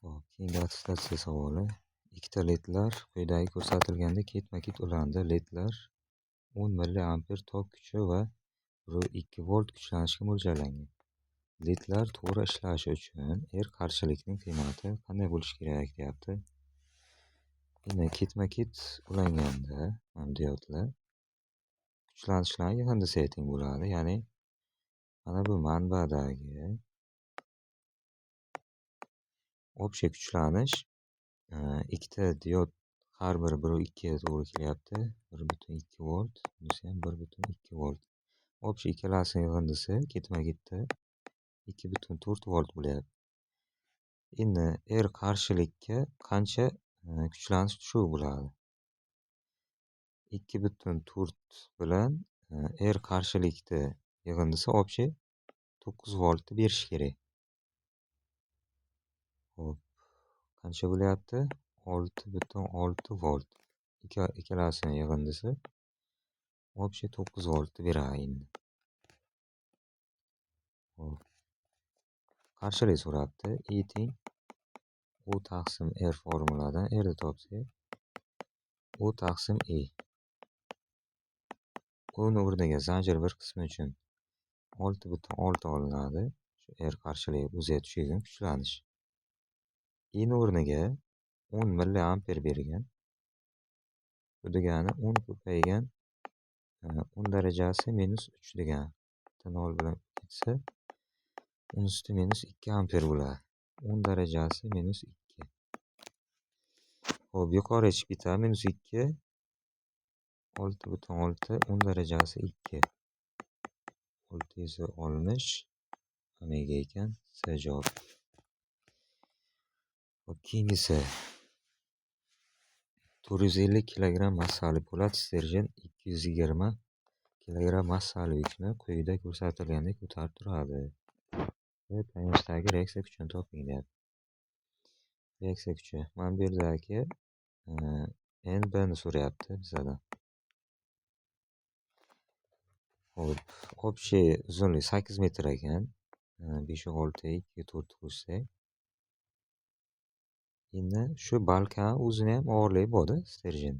Xo'p, keyingi attestatsiya savoli. Ikkita ledlar quyidagi ko'rsatilganda ketma-ket ulandi. Ledlar 10 milliamper tok kuchi va 1,2 volt kuchlanishga mo'ljallangan. Ledlar to'g'ri ishlashi uchun R qarshilikning qiymati qanday bo'lishi kerak, deyapti. Endi ketma-ket ulanganda mana diodlar kuchlanishlar yig'indisi teng bo'ladi. Ya'ni mana bu manbadagi общий kuchlanish ikkita diod har biri 1,2 ga to'g'ri kelyapti. 1,2 volt, bunisi ham 1,2 volt. Общий ikkalasining yig'indisi ketma-ketda 2,4 volt bo'lyapti. Endi R qarshilikka qancha kuchlanish tushuvi bo'ladi? 2,4 bilan R qarshilikni yig'indisi общий 9 voltni berishi kerak. Xo'p, qancha bo'lyapti? 6,6 volt. Ikkalasining yig'indisi общий 9 voltni beradi endi. Xo'p. Qarshilik so'rabdi. I teng U taqsim R formuladan Rni topsak, U taqsim I. Uni o'rniga zanjir bir qismi uchun 6,6 olinadi. Shu R qarshiligi o'ziga tushadigan kuchlanish. I ni o'rniga 10 milliamper bergan. Bu degani 10 ko'paygan 10 darajasi minus 3 degani. Bitta 0 bilan ketsa 10 usti minus 2 amper bo'ladi. 10 darajasi minus 2. Xo'p, yuqoriga chiqib ketadi minus 2 6,6 10 darajasi 2. 660 omega ekan. C javob. Xo'p, keyingisi 450 kilogramm massali po'lat sterjen 220 kilogramm massali yukni quyida ko'rsatilgandek ko'tarib turadi. Va tayanchdagi reaksiya kuchini toping, deyapti. Reaksiya kuchi. Mana bu yerdagi NB ni so'rayapti bizadan. Xo'p, общий uzunlik 8 metr ekan. 5 6 2 4 qo'shsak. Endi shu balkani o'zini ham og'irligi bor-da, sterjen.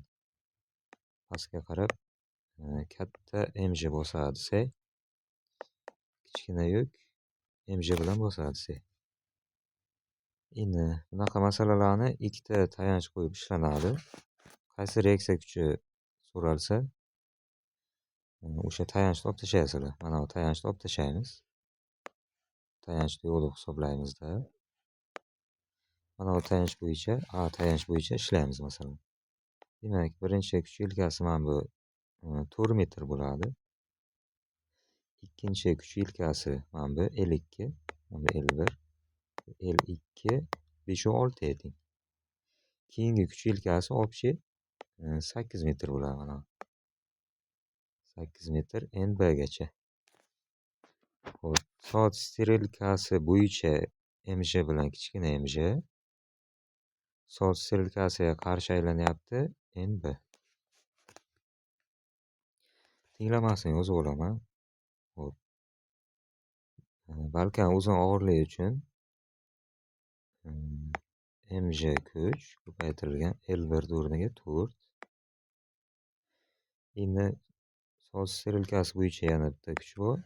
Pastga qarab katta MJ bosadi desak, kichkina yuk MJ bilan bosadi desak. Endi bunaqa masalalarni ikkita tayanch qo'yib ishlanadi. Qaysi reaksiya kuchi so'ralsa, o'sha tayanchni olib tashlaysizlar. Mana bu tayanchni olib tashlaymiz. Tayanchni yo'q deb hisoblaymizda. Mana bu tayanch bo'yicha, A tayanch bo'yicha ishlaymiz masalan. Demak, birinchi kuch yelkasi mana bu 4 metr bo'ladi. Ikkinchi kuch yelkasi mana bu L2, mana bu L1, L2 5 6 teng. Keyingi kuch yelkasi общий 8 metr bo'ladi mana. 8 metr NB gacha. Xo'p, soat strelkasi bo'yicha MJ bilan kichkina MJ soat strelkasiga qarshi aylanyapti NB. Tenglamasini yozib olaman. Xo'p. Balkani o'zini og'irligi uchun MJ kuch ko'paytirilgan L1 o'rniga 4. Endi soat strelkasi bo'yicha yana bitta kuch bor.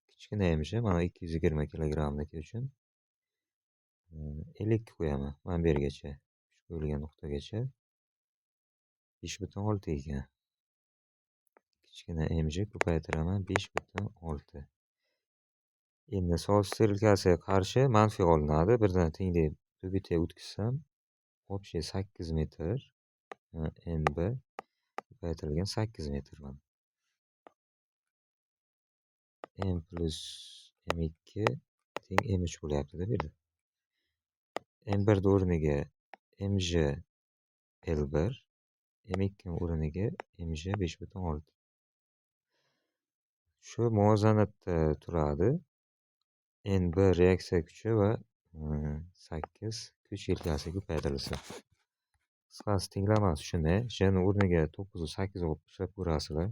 Kichkina MJ mana 220 kilogrammniki uchun 52 qo'yaman. Mana bu yergacha, kuch qo'yilgan nuqtagacha 5,6 ekan. Kichkina MJ ko'paytiraman 5,6. Endi soat strelkasiga qarshi manfiy olinadi. Birdan tenglik tubitaga o'tkazsam, общий 8 metr NB ko'paytirilgan 8 metr mana. M plus M2 teng M3 bo'lyapti-da bu yerda. M1 o'rniga MJ L1, M2 o'rniga MJ 5,6. Shu muvozanatda turadi. NB reaksiya kuchi va 8 kuch yelkasi ko'paytirilsa. Qisqasi, tenglamasi shunday. J ni o'rniga 9 va 8 olib ishlab ko'rasizlar.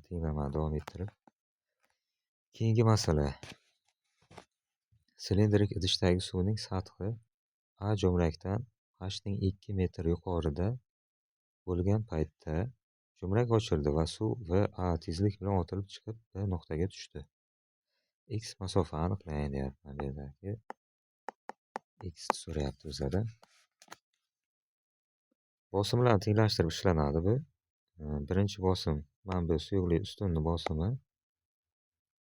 Tenglamani davom ettirib. Keyingi masala. Silindrik idishdagi suvning sathi A jo'mrakdan h.2 metr yuqorida bo'lgan paytda jo'mrak ochildi va suv VA tezlik bilan otilib chiqib B nuqtaga tushdi. X masofa aniqlang deyapti. Bu yerdagi x so'rayapti bizlardan. Bosimlarni tenglashtirib ishlanadi bu. Birinchi bosim mana bu suyuqlik ustunni bosimi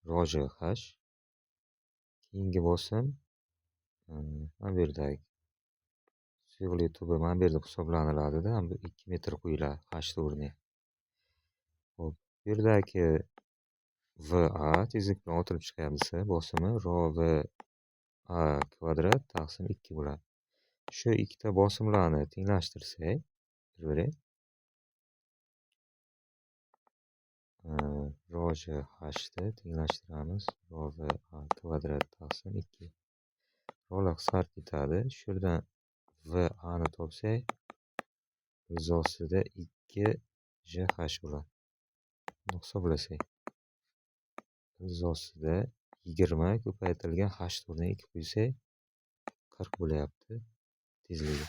rho g h. Keyingi bosim mana bu yerdagi suyuqlik tubi mana bu yerda hisoblaniladida, bu 2 metr qo'yiladi h o'rniga. Xo'p, bu yerdagi VA tezlik bilan otilib chiqyapti desa, bosimi rho V A kvadrat taqsim 2 bo'ladi. Shu ikkita bosimlarni tenglashtirsak, bir-biriga rho g h ni tenglashtiramiz. Rho V A kvadrat taqsim 2. Rholar qisqarib ketadi. Shu yerdan V A ni topsak, ilzosida 2 J H bo'ladi. Buni hisoblasak, ilzosida 20 ko'paytirilgan h o'rniga 2 qo'ysak, 40 bo'lyapti tezligi.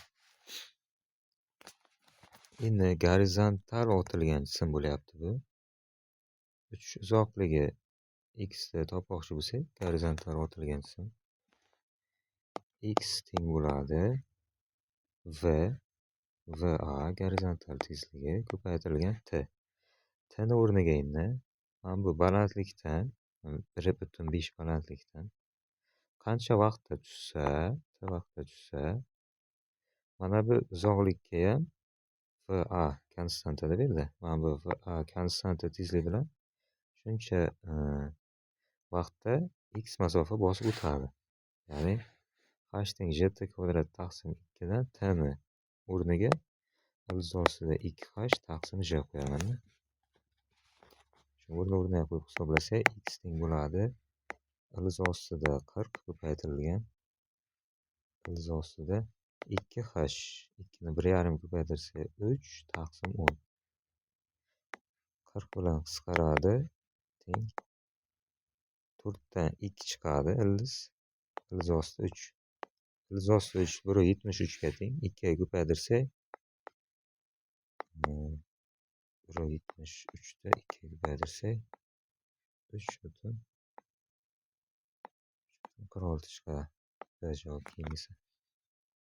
Endi gorizontal otilgan jism bo'lyapti bu. Uchish uzoqligi x ni topmoqchi bo'lsak, gorizontal otilgan jism x teng bo'ladi v VA gorizontal tezligi ko'paytirilgan t. T ni o'rniga endi mana bu balandlikdan 1.5 balandlikdan qancha vaqtda tushsa, t vaqtda tushsa, mana bu uzoqlikka ham VA konstantada bu yerda. Mana bu VA konstanta tezlik bilan shuncha vaqtda x masofa bosib o'tadi. Ya'ni h teng gt kvadrat taqsim 2 dan t ni o'rniga ilzosida 2h taqsim j qo'yaman. Shu o'rni-o'rniga qo'yib hisoblasak, x teng bo'ladi ildiz ostida 40 ko'paytirilgan ildiz ostida 2h, 2 ni 1,5 ko'paytirsak 3 taqsim 10. 40 bilan qisqaradi, teng 4 dan 2 chiqadi ildiz, ildiz ostida 3. Ildiz ostida 3 1,73 ga teng, 2 ga ko'paytirsak 1,73 da 2 ga ko'paytirsak 3,46 chiqadi. Javob keyingisi.